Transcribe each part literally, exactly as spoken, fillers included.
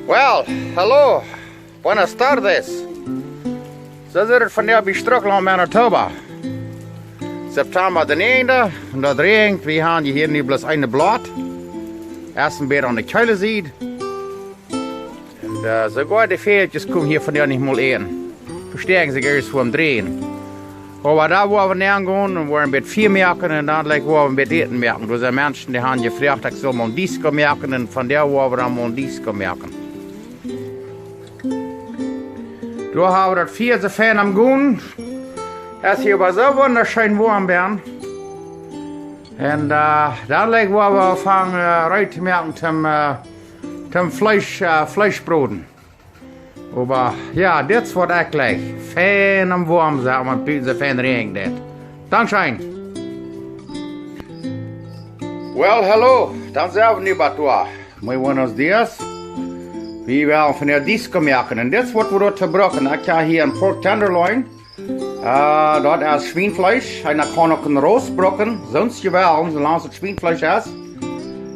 Well, hallo. Buenas tardes. Soo sitt et vondoag bie Strucklaund, Manitoba. September de näajende, un daut räajent. Wie haben hia nu bloos een Blaut. Ieescht een bät aun de kjeele Sied. Un, äh, soogoa de Väajelkjes komen hia vondoag nich mol aun. Vestäakjen sikj ieescht vom Dräajen. Oba doa woa wie nenn gonen un woaren een bät Fia moaken un dan jlikj woa wie een bät Äten moaken. Doa sent Menschen, dee haben jefroacht, ekj sull mol een Disko moaken un vondoag woa wie dan mol een Disko moaken. Doa haben wie daut Fia soo fein aum gonen. Et es hia oba soo wundascheen woam benn. Un, äh, dan jlikj woa wie aunfangen, äh, reed to moaken toom, äh, toom Fleesch, äh, Fleesch broden. Oba jo, dit es waut ekj jlikj. Fein aum woam sennen, wan et buten soo fein räajnen deit. Dankscheen. Well, hallo. Dan sent wie nu bie doa. Muy buenos dias. Wie wellen vondoag Disko moaken. Un dit es waut wie doatoo brucken. Ekj hab hia een pork tenderloin. Äh, daut es Schwienfleesch. Eena kaun uk een Roast brucken. Soo aus jie wellen, soo lang aus et Schwienfleesch es.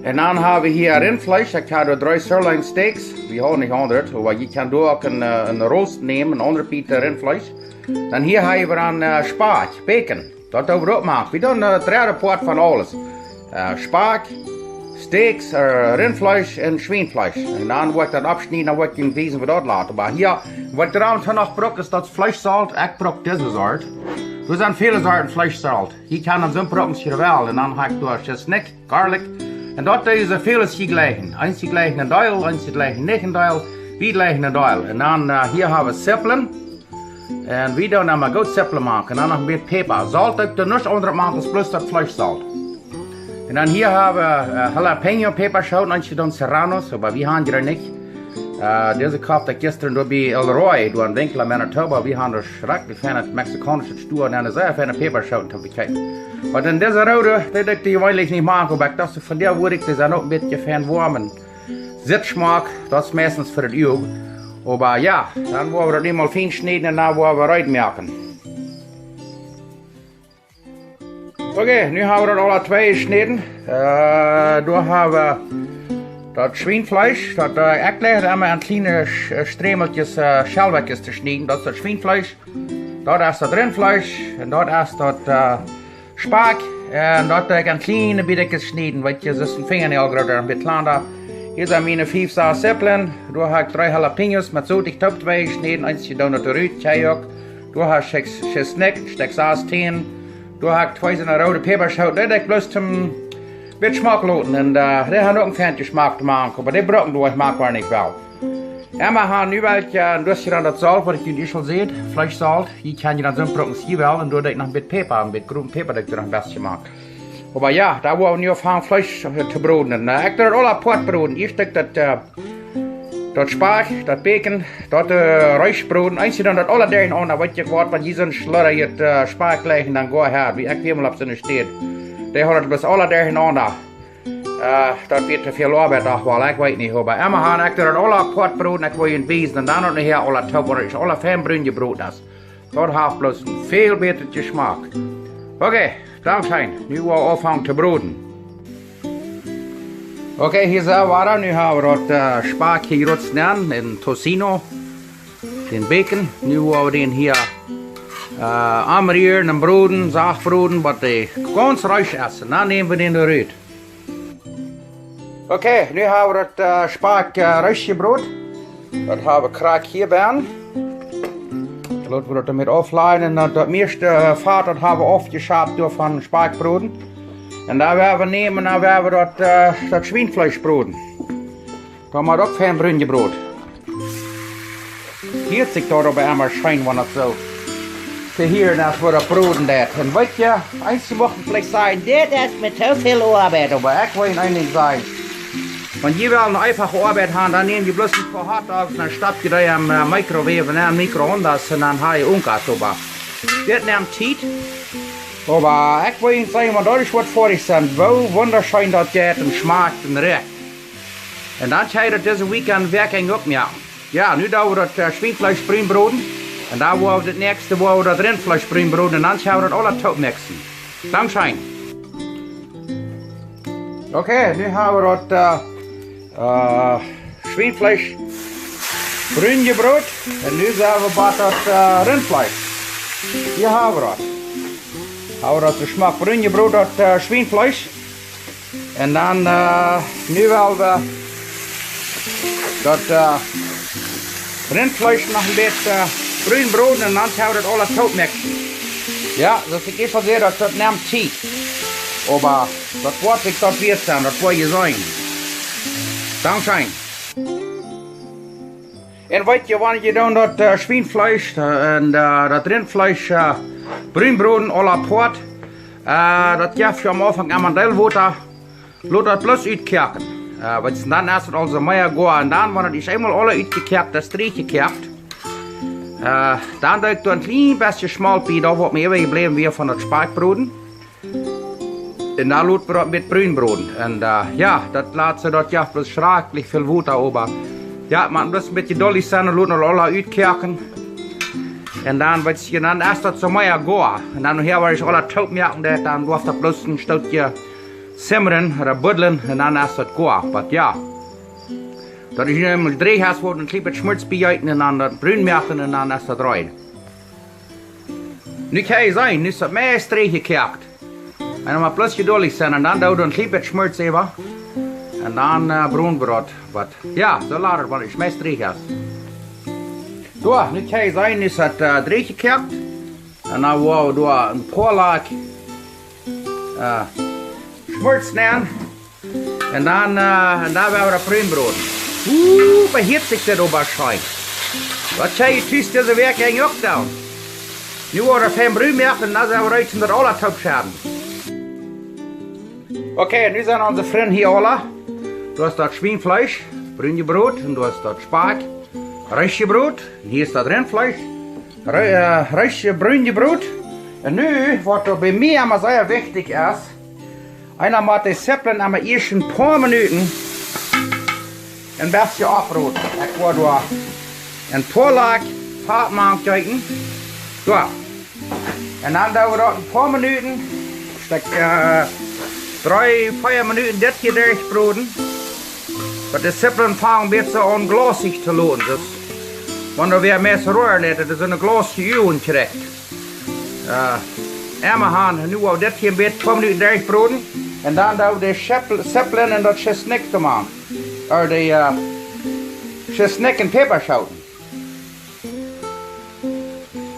Un dan hab wie hia Rintfleesch. Ekj hab doa dree sirloin steaks. Wie haben nich aundret, oba jie kjennen doa uk een, äh, een Roast nämen, een aundret Biet Rintfleesch. Dan hia hab wie dan, äh, Spakj, bacon. Daut doo wie uk mau. Wie doonen, äh, daut dredde Poat von aules. Äh, Spakj, steaks, äh, Rintfleesch un Schwienfleesch. Un dan woa ekj daut aufschnieden, dan woa ekj junt wiesen, woo daut lat. Oba hia, waut ekj doatoo noch bruk, es daut Fleeschsolt. Ekj bruk dise Sort. Doa sent väle Sorten Fleeschsolt. Jie kjennen soont brucken aus jie wellen. Un dan hab ekj doa Tschesnikj, garlic. Un daut doo jie soo väl aus jie jleichen. Eenje jleichen een Deel, eenje jleichen nich een Deel. Wie jleichen een Deel. Un dan, äh, hia hab wie Zippeln. Un wie doonen dan mau goot Zippeln moaken. Un dan noch een bät Päpa. Solt, ekj doo nuscht aundret moaken aus bloos daut Fleeschsolt. Un dan hia hab wie, äh, Jalapeño Päpaschooten, eenje doonen serranos, oba wie haben dee nich. Äh, dise koft ekj jistren doa bie El Roy, doa een Winkjel en Manitoba. Wie haben doa schrakjlich feine mexikaunische Stua un eene sea feine Päpaschooten to bekjikjen. Oba en dise roode, dee doo ekj jeweenlich nich moaken, oba ekj docht soo vondoag, woa ekj dee dan uk een bät fein woam. Sitt schmock, daut es meistens fa daut Uag. Oba jo, dan woa wie daut nu mol fein schnieden un dan woa wie reed moaken. Okay, nu hab wie daut aula twee jeschnäden. Äh, doa hab wie daut Schwienfleesch, daut, äh, ekj jlikj emma en kjliene Sch-, äh, Strämelkjes, äh, Schelwekjes to schnieden. Daut es daut Schwienfleesch, daut es daut Rintfleesch un daut es daut, äh, Spakj, un daut doo ekj en kjliene Bätjes schnieden, wiels daut es een Finjanail grooda, een bät kjlanda. Hia sent miene fief, sas Zippeln. Doa hab ekj dree Jalapeños met Sot, ekj hab twee jeschnäden, eenje doo ekj doa rut, kjikj uk. Doa hab ekj Tschesnikj, Stekj sas, tieen. Doa hab ekj twee soone roode Päpaschooten, dee doo ekj bloos toom bät schmock loten. Un, äh, dee haben uk een fein Jeschmack to moaken, oba dee brucken wie nich, moak wie nich well. Emma haben nu welkje, äh, un daut es dan daut Solt, waut ekj junt ieescht aul säd, Fleeschsolt. Jie kjennen dan soont brucken aus jie wellen, un doa doo ekj noch een bät Päpa, een bät growen Päpa doo ekj doa noch een bät moaken. Oba jo, doa woa wie nu aunfangen Fleesch, äh, to broden. Un, äh, ekj doo daut aula apoat broden. Ieescht doo ekj daut, äh, daut Spakj, daut bacon, daut, äh, Fleesch broden. Eenje doonen daut aula derchenaunda, wiels jie woaren, wan jie soon schludrijet, äh, Spakj jleichen, dan go ahead. Wie ekj wia mol opp soone Städ. Dee hauden daut bloos aula derchenaunda. Äh, daut woat too väl Oabeit, docht ekj, ekj weet nich, oba emma haben ekj daut aula apoat broden, ekj woa junt wiesen, un dan uk nohäa aula toop, wan et aula fein brun jebroden es. Daut haft bloos een väl bätren Jeschmack. Okay, dankscheen. Nu woa wie aunfangen to broden. Okay, hia sent wie wada. Nu hab wie daut, äh, Spakj hia jerost nenn, en tocino, dän bacon. Nu woa wie dän hia, äh, aunrieren un broden, sacht broden, waut dee gaunz reesch es. Un dan näm wie dän doa rut. Okay, nu hab wie daut, äh, Spakj, äh, reesch jebroden. Daut hab wie krakjt hia benn. Lot wie daut doamet auflajen un daut, daut mieeschte, äh, Fat, daut hab wie aufjeschaft doa von Spakj broden. Un dan woa wie nämen, dan woa wie daut, äh, daut Schwienfleesch broden. Daut woat uk fein brun jebroden. Hieet sikj daut oba emma scheen, wan daut soo to hieren es, woo daut broden deit. Un weet jie, eenje muchten veleicht sajen, dit es mie too väl Oabeit, oba ekj well junt een Dinkj sajen. Wan jie wellen eene eenfache Oabeit haben, dan näm jie bloos een poa Hotdogs un dan stop jie dee em, äh, Microwave un en Mikroondas un dan hab jie uk waut, oba dit nemt Tiet. Oba ekj well junt sajen, wan daut es waut foadich es, woo wundascheen daut jeit un schmakjt un rikjt. Un dan kjenn jie daut dise Weekend, Weekend uk moaken. Jo, nu doo wie daut, äh, Schwienfleesch brun broden. Un dan woa wie daut näakjste, woa wie daut Rintfleesch brun broden. Un dan kjenn wie daut aula toop mixen. Dankscheen. Okay, nu hab wie daut, äh, äh, Schwienfleesch brun jebrot. Un nu sent wie bie daut, äh, Rintfleesch. Hia hab wie daut. Hab wie daut soo schmock brun jebrot, daut, äh, Schwienfleesch. Un dan, äh, nu well wie daut, äh, Rintfleesch noch een bät, äh, brun broden un dan woa wie daut aules toop mixen. Jo, daut ekj ieescht aul säd, daut, daut nemt Tiet. Oba daut woat sikj daut wieet sennen, daut woa jie seenen. Dankscheen. Un weet jie, wan jie dan daut, äh, Schwienfleesch, äh, un, äh, daut Rintfleesch, äh, brun broden, aula apoat, äh, daut jeft aum Aunfank emma een Deel Wota, lot daut bloos utkoaken. Äh, wiels dan es daut aulsoo mea goa. Un dan, wan daut es eemol aula utjekoakt, daut es derchjekoakt. Äh, dan doo ekj doa een kjlien bät Schmolt bie, daut waut mie äwajebläwen wia von daut Spakj broden. Un dan lot wie daut met brun broden. Un, äh, jo, daut latste, daut jeft bloos schrakjlich väl Wota, oba jo, mau een bät Jeduldich sennen un loten daut aula utkoaken. Un dan, weetst, dan es daut soo mea goa. Un dan nohäa, wan ekj aula toop moaken deed, dan blift daut bloos een Stootje simmren ooda buddlen un dan es daut goa. Oba jo, daut es nu eemol dreech, es woat een kjlien bät Schmult biejeeten un dan daut brun moaken un dan es daut reed. Nu kjenn jie seenen, nu es daut meist dreech jekoakt. Un dan mau bloos jeduldich sennen un dan doo wie een kjlien bät Schmult äwa. Un dan, äh, broden wie daut. Oba jo, soo lat et, wan et meist dreech es. Soo, nu kjenn jie seenen, nu es daut, äh, dreech jekoakt. Un dan woa wie doa een poa Lakj, äh, Schmult nämen. Un dan, äh, un dan woa wie daut brun broden. Ooh, behieet sikj dit oba scheen. Waut saj jie tus dise Wäakj eejentlich uk dan? Nu woa wie daut fein brun moaken un dan sent wie reed om daut aula toop to schedden. Okay, nu sent onse Frind hia aula. Du hast daut Schwienfleesch, brun jebrot, un du hast daut Spakj, reed jebrot. Un hia es daut Rintfleesch, re-, äh, reed je-, brun jebrot. Un nu, waut doa bie mie emma sea wichtich es, eena mott de Zippeln emma ieescht een poa Minuten een bät oproden. Ekj woa doa een poa Lakj Fat mank jeeten. Soo. Un dan doo wie daut een poa Minuten, Stekj, äh, dree, vea Minuten dit hia derchbroden. Daut de Zippeln fangen een bät aun glausich to loten. Dus, wan wie meist roaren, daut et soone glausje Uagen kjricht. Äh, emma han, nu woa wie dit hia een bät poa Minuten derchbroden. Un dan doo wie de Zippel-, Zippeln un daut Tschesnikj doamank. Ooda de, äh, Tschesnikj un Päpaschooten.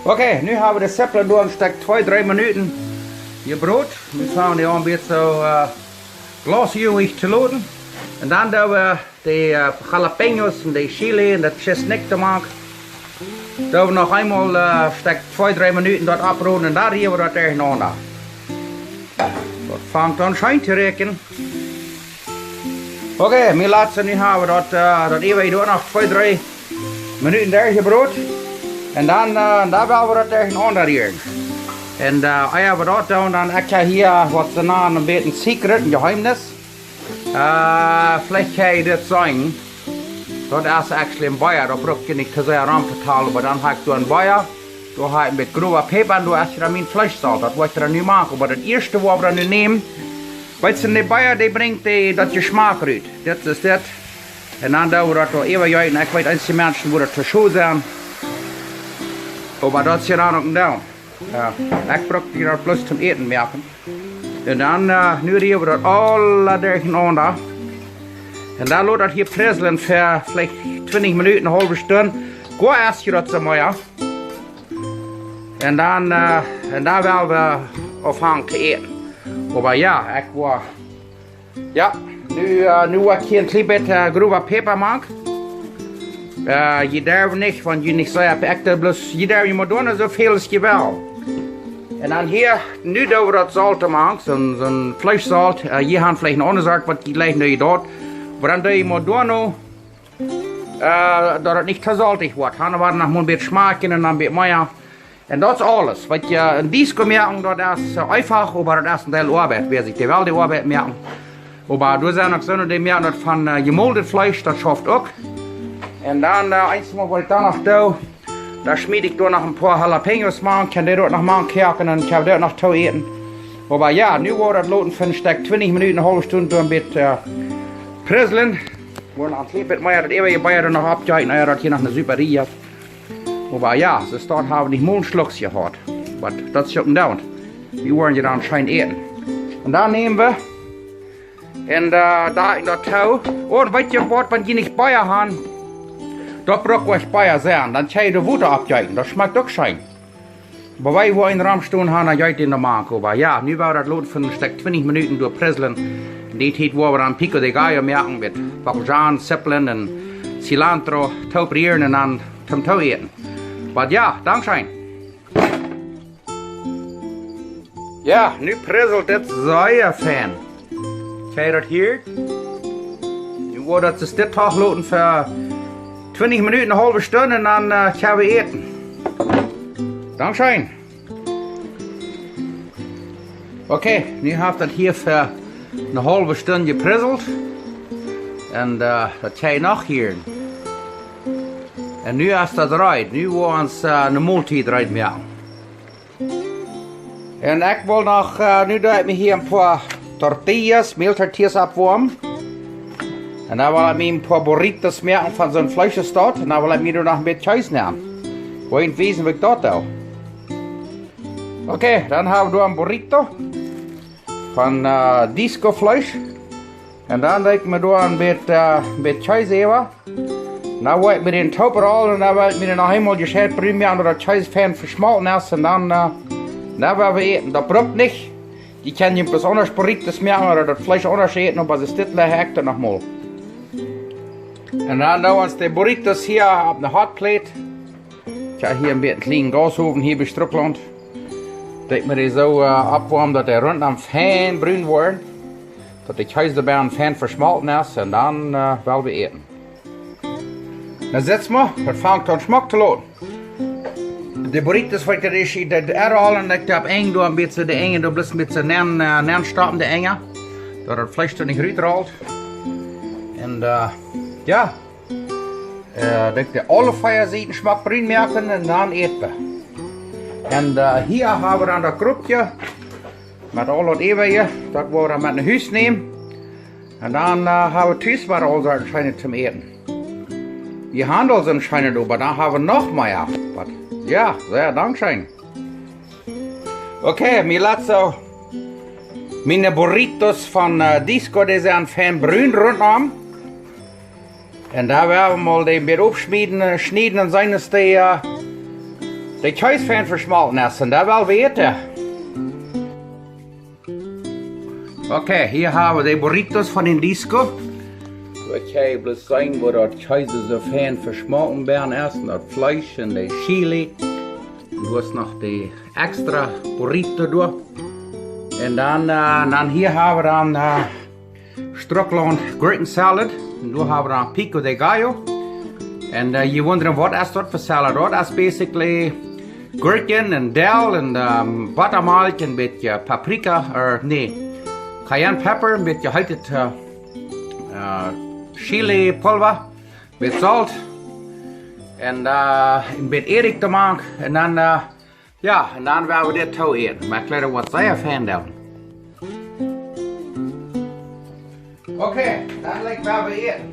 Okay, nu hab wie de Zippeln doa een Stekj twee, dree Minuten jebrot. Nu fangen dee aun een bät soo, äh, glausich to loten. Un dan doo wie de, äh, Jalapeños un de Chili un daut Tschesnikj doamank. Doo wie noch eemol, äh, Stekj twee, dree Minuten daut oproden un dan ria wie daut derchenaunda. Daut fangt dan scheen to rikjen. Okay, mie lat see, nu hab wie daut, äh, daut äwaje doa noch twee, dree Minuten derchjebrot. Un dan, äh, dan woa wie daut derchenaunda rieren. Un, äh, ea wie daut doonen, dan, ekj hab hia waut see nanen een bät een Secret, een Jeheemnis. Äh, veleicht kjenn jie dit seenen. Daut es actually een Bea, daut bruck ekj nich too sea romvetalen, oba dan hab ekj doa een Bea. Doa hab ekj een bät growa Päpa un doa es dan mien Fleeschsolt. Daut woa ekj dan nu moaken. Oba daut ieeschte, waut wie dan nu nämen, weetst, de Bea, dee brinjt de, daut Jeschmak rut. Dit es dit. Un dan doo wie daut doa äwajeeten. Ekj weet, eenje Menschen woaren daut too schwoa sennen. Oba daut es je dan uk een Deel. Jo, ekj bruck dee daut bloos toom Äten moaken. Un dan, äh, nu ria wie daut aula derchenaunda. Un dan lot daut hia prislen fa veleicht twintich Minuten, eene haulwe Stund. Goa es je daut soo mea. Un dan, äh, un dan woa wie aunfangen to äten. Oba jo, ekj woa Jo, nu, äh, nu woa ekj hia een kjlien bät, äh, growa Päpa mank. Äh, jie derwen nich, wan jie nich soo haben, ekj doo bloos, jie derwen, jie motten doonen soo väl aus jie wellen. Un dan hia, nu doo wie daut Solt doamank, soon, soon Fleeschsolt. Äh, jie haben veleicht eene aundre Sort, waut jie jlikj, doo jie daut. Oba dan doo jie mau doonen, äh, daut et nich too soltich woat. Dan woat et noch mau een bät schmakjen un dan een bät mea. Un daut es aules. Waut jie, een Dies moaken, daut es, äh, eefach, oba daut es een Deel Oabeit. Wäa sikj dee well de Oabeit moaken. Oba doa sent uk soone, dee moaken daut von, äh, jemoldet Fleesch, daut schauft uk. Un dan, äh, eent mol waut ekj dan noch doo, dan schmiet ekj doa noch een poa Jalapeños mank, kaun dee doa noch mank koaken un kaun dee doa noch too äten. Oba jo, nu woa wie daut loten fa een Stekj twintich Minuten, eene haulwe Stund, doa een bät, äh, prislen. Woaren een kjlien bät mea daut äwaje Bia noch oppjeeten, ea daut hia noch ne Superie jeft. Oba jo, see staut haben nich mol een Schluck jehaut. Oba daut es uk een Daunt. Wie woaren je dan scheen äten. Un dan näm wie un, äh, doa en daut too. Un weet jie waut, wan jie nich Bia haben, daut brukt nich Bia sennen. Dan kjenn jie Wota oppjeeten. Daut schmakjt uk scheen. Oba wan wie een Rum stonen haben, dan jeit daut noch mank. Oba jo, nu woa wie daut loten fa een Stekj twintich Minuten derchprisseln. En dee Tiet woa wie dan pico de gallo moaken met Bockelzwiebel, Zippel un cilantro, toop rieren un dan toom too äten. Oba jo, dankscheen. Jo, nu prisselt dit sea fein. Kjikj daut hia. Nu woa wie daut soo dit doch loten fa twintich Minuten, ne haulwe Stund un dan, äh, kjenn wie äten. Dankscheen. Okay, nu haft daut hia fa ne haulwe Stund jeprisselt. Un, äh, daut kjikj noch hia. Un nu es daut reed. Nu woa wie ons, äh, ne Moltiet reed moaken. Un ekj well noch, äh, nu doo ekj mie hia een poa tortillas, Mäl-tortillas oppwoamen. Un dan well ekj mie een poa burritos moaken von soon Fleesch aus daut. Un dan well ekj mie doa noch een bät Kjees nämen. Woa ekj junt wiesen, woo ekj daut doo. Okay, dan hab wie doa een burrito von, äh, Disco Fleesch. Un dan doo ekj mie doa een bät, äh, een bät Kjees äwa. Dan woa ekj mie dän toop rollen un dan woa ekj mie dän noch eemol jescheit brun moaken, daut daut Kjees fein veschmolten es. Un dan, äh, dan woa wie äten. Daut brukt nich. Jie kjennen je bloos aundasch burritos moaken ooda daut Fleesch aundasch äten, oba soo dit laj ekj daut noch mol. Un dan doo wie ons de burritos hia opp ne Hotplate. Ekj hab hia een bät kjlienen Gasowen hia bie Strucklaunt. Doo ekj mie dee soo, äh, oppwoamen, daut dee runtom fein brun woaren. Daut de Kjees doabie fein veschmolten es un dan, äh, well wie äten. Dan sitt mau, daut fangt aun schmock to loten. De burritos, waut ekj daut es, daut es aul, un ekj hab een doa een bät, de Enj doa bloos met sien nen, äh, nenstoppen, de Enj. Daut daut Fleesch doa nich rutrolt. Un, äh, jo, äh, daut ekj de aule vea Sieden schmock brun moaken un dan äten wie. Un, äh, hia hab wie dan daut Gruppje met aul daut äwaje, daut woa wie dan met no Hus nämen. Un dan, äh, hab wie tus wada aul Sorten Scheenet toom Äten. Wie haben aul soon Scheenet, oba dan hab wie noch mea. Waut? Jo, sea dankscheen. Okay, mie lat soo miene burritos von, äh, Disco, dee sent fein brun runtom. Un dan woa wie mol dee een bät oppschnieden, äh, schnieden un seenen, daut de, äh, de Kjees fein veschmolten es. Un dan well wie äten. Okay, hia hab wie de burritos von dän Disco. Ekj kaun bloos seenen, woo daut Kjees soo fein veschmolten es un daut Fleesch un de Chili. Un du hast noch de extra burrito doa. Un dan, äh, dan hia hab wie dan, äh, Strucklaunt Gurken Salad. Un doa hab wie dan Pico de Gallo. Un, äh, jie wundren, waut es daut fa Salad? Daut es basically Gurkjen un Dell un, ähm, Bottamolkj, een bät Paprika, äh, nä, Cayenne Pepper, een bät heete, äh, äh, Chili Pulva, een bät Solt un, äh, een bät Ädikj doamank. Un dan, äh, Jo, un dan woa wie dit too äten. Mau ekj jleew daut woat sea fein doonen. Okay, dan woa wie äten.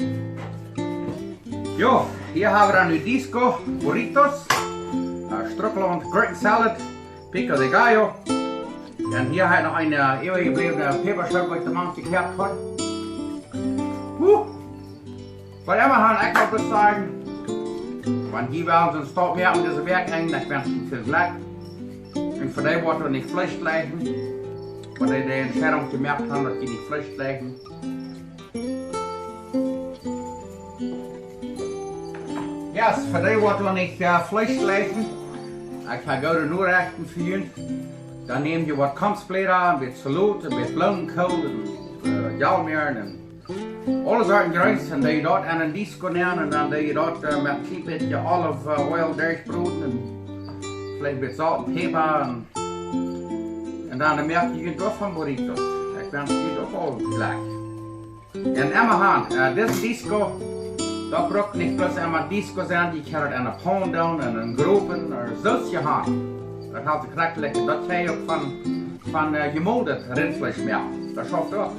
Jo, hia hab wie dan nu Disco, Burritos, äh, Strucklaunt Gurken Salad, Pico de Gallo. Un hia hab ekj noch eene, äh, äwajebläwne Päpaschooten, waut ekj doamank jekoakt hab. Huh. Waut emma han ekj noch to sajen, wan jie wellen soo een Staup moaken dise Wäakj, ekj wensch junt väl Glück. Un fa dee, waut doa nich Fleesch jleichen, waut dee de Entscheidunk jemoakt haben, daut jie nich Fleesch jleichen. Jo, fa dee, waut doa nich, äh, Fleesch jleichen, ekj hab goode Norechten fa junt. Dan näm jie waut Komstbläda, een bät Zalot, een bät Bloomenkohl, un, äh, Jalmäaren un aule Sorten Jreens, un dee daut aun een Disco nämen, un dan dee daut, äh, met een kjlien bät Olive, äh, Oil derchbroden, un veleicht een bät Solt un Päpa, un, un dan moakt jie junt doavon Burritos. Ekj wensch junt uk väl Glück. Un emma han, äh, dit Disco, daut brukt nich bloos emma Disco sennen, jie kjennen daut aun de Paun doonen, un en Gropen, ooda soo waut han. Daut haft de Krakjt leckja, daut kjenn jie uk von, von, äh, jemoldet Rintfleesch moaken. Daut schauft uk.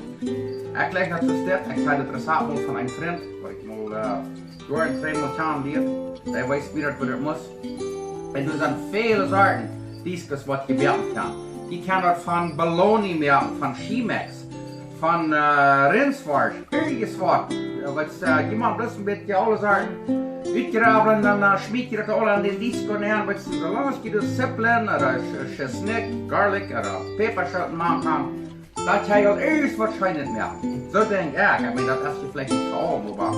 Ekj lech daut soo steit, ekj hab daut Rezept mol von een Frint, waut ekj mol, äh, doa een Frint mol kjanen lieed. Dee wees mie daut, woo daut mott. Un doa sent väle Sorten Discos, waut jie moaken kjennen. Jie kjennen daut von Bologna moaken, von Chemex, von, äh, Rintsworscht, irjentwaut. Äh, waut, äh, jie motten bloos een bät aule Sorten utjrablen, dan, äh, schmiet jie daut aule aun dän Disco nenn, waut, soo lang aus jie doa Zippel ooda Sch-, Schesnikj, Garlic ooda Päpaschooten moaken kjennen. Dan kjenn jie irjentwaut Scheenet moaken. Soo denkj ekj, ekj meen, daut es veleicht nich soo, oba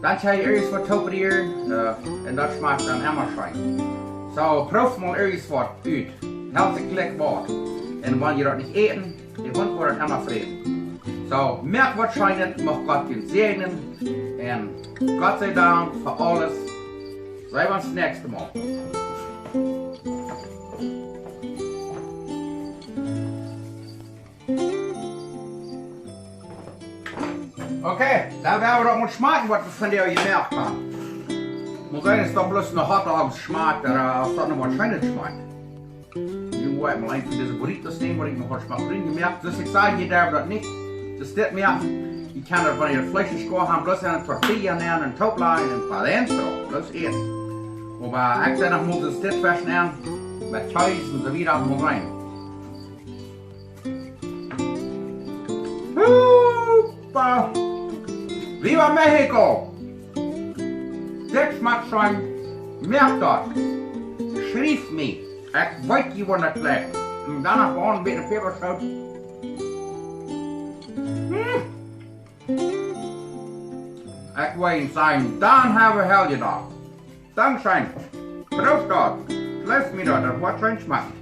dan kjenn jie irjentwaut toop rieren, äh, un daut schmakjt dan emma scheen. Soo, proow mol irjentwaut ut. Helt sikj jlikj waut. Un wan jie daut nich äten, de Hunt woat daut emma fräten. Soo, moakt waut Scheenet, mucht Gott junt säajnen. Un Gott sie Dank fa aules. Seenen wie ons daut näakjste Mol. Okay, dan woa wie daut mol schmakjen, waut wie vondoag jemoakt haben. Mott seenen, es daut bloos een Hotdog schmakjt, ooda, äh, es daut noch waut Scheenet schmakjt. Nu woa ekj mol een von dise Burritos nämen, waut ekj noch waut schmakjt jemoakt. Soo aus ekj säd, jie derwen daut nich. Daut es dit mea. Jie kjennen daut, wan jie daut Fleesch nich goa haben, bloos aun de Tortilla nämen un toop lajen un pa dentro. Bloos äten. Oba ekj sie noch mol daut dit Fleesch nämen, met Kjees un soo wieda, mol seenen. Hupa! Viva Mexico! Dit schmakjt scheen, moakt daut. Schriew mie. Ekj weet, jie woaren daut jlikjen. Un dan noch een bät Päpaschoot. Hm. Ekj well sajen, dan haben wie Heljedaach. Dankscheen. Prooft daut. Jleeft mie daut, daut woat scheen schmakjen.